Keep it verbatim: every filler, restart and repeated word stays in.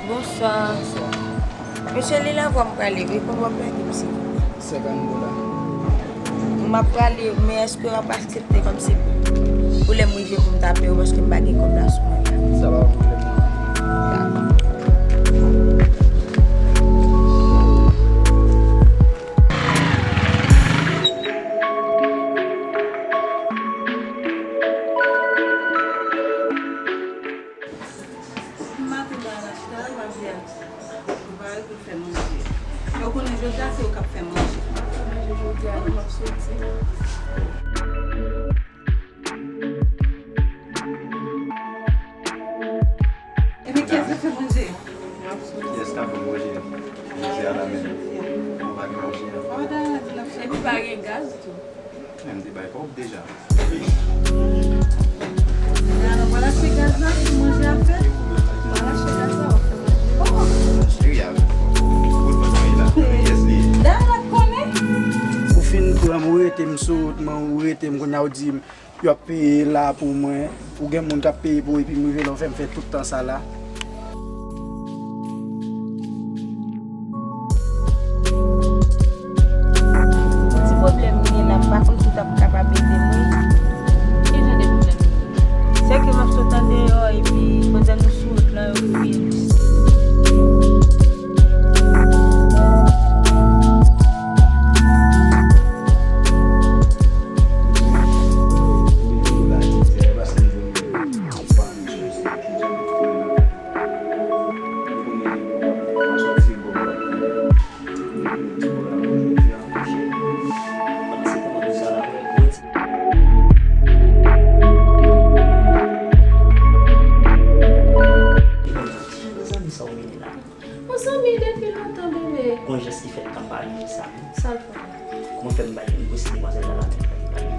Bonswa. Mesye, li la vwa m prale, wi, konbyen w ap lage m, silvouplè? Senkant dola. M ap prale, men èske w ap aksepte kòmsi pou lè m rive pou m tape w, paske m pa gen kòb la sou mwen la? Sa pa yon pwoblèm, non. Dakò. Maten Dayana chita la, l ap jwe ak mari pou l fè manje. Yo konnen jodi a se yo k ap fè manje. M ap fè manje jodi a, wi, m ap soti. Epi kiyès k ap fè manje? M ap soti. Kiyès k ap fè manje? Manje a la menm. Nou pa gen manje a. Papa Dayana di l ap fè manje. Epi pa gen gaz tou. Men m te bay kòb deja. Dayana, w al achte gaz la pou manje a fèt. W al achte gaz la, w ap fè manje. Cheri a, kout mwen la. Kiyès li ye? Dayana konnen. Ou fin pran m, ou rete m sou wout mwen, ou rete m, kounye a w di m, y ap peye la pou mwen. Ou gen moun k ap peye pou ou, epi m rive la, ou fè m fè tout tan sa la. Yon ti pwoblèm m gen la, m pa konn si w t ap kapab ede m, wi. Ki jan de pwoblèm ou gen? Se ke m ap sot andeyò, epi pandan nou sou wout lan, yo kriye m. Zanmi sa w mennen la. Yon zanmi depi lontan, bebe. Gon jès ki fèt k ap pale sa. Sa l fè? Kòman fè m bay yon gwo si demwazèl la la menm pa te pale?